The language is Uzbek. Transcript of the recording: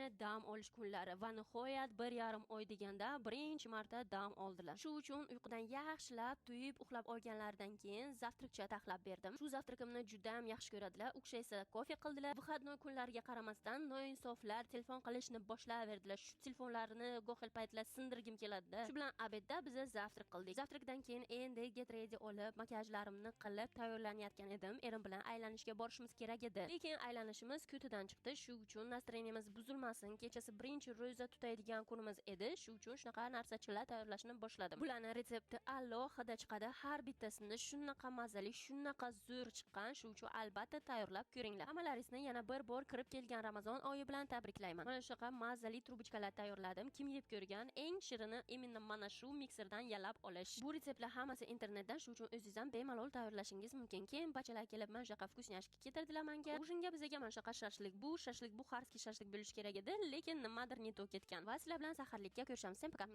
Yana dam olish kunlari va nihoyat 1,5 oy deganda birinchi marta dam oldilar. Shu uchun uyqudan yaxshilab to'yib uxlab olganlaridan keyin завтрак cha taxlab berdim. Shu завтрак imni juda ham yaxshi ko'radilar. U kishi esa kofe qildilar. Выходной kunlarga qaramasdan noinsoflar telefon qilishni boshlayverdilar. Shu telefonlarni gohil paytlar sindirgim keladi. Shu bilan обед da biz завтрак qildik. Завтрак dan keyin endi get ready olib, makiyajlarimni qilib tayyorlanayotgan edim. Erim bilan aylanishga borishimiz kerak edi. Lekin aylanishimiz kutidan chiqdi. Shu uchun настроение miz buzilmasin. Kechasi birinchi ro'za tutaydigan kunimiz edi. Shu uchun shunaqa narsachilar tayyorlashni boshladim. Bularni retsepti alohida chiqadi. Har bittasini shunaqa mazali, shunaqa zo'r chiqqan. Shu uchun albatta tayyorlab ko'ringlar. Hammalaringizni yana bir bor kirib kelgan Ramazon oyi bilan tabriklayman. Mana shunaqa mazali трубочка lar tayyorladim. Kim yeb ko'rgan, eng shirini именно mana shu mikserdan yalab olish. Bu retseptlar hammasi internetdan, shu uchun o'zingiz ham bemalol tayyorlashingiz mumkin. Keyin bachalar kelib mana shunaqa вкусняшки keltirdilar menga. Ужин ga bizaga mana shunaqa shashlik, bu shashlik buxarskiy shashlik bo'lishi kerak edi, lekin nimadir не то ketgan. Va sizlar bilan saharlikka ko'rishamiz. Всем пока.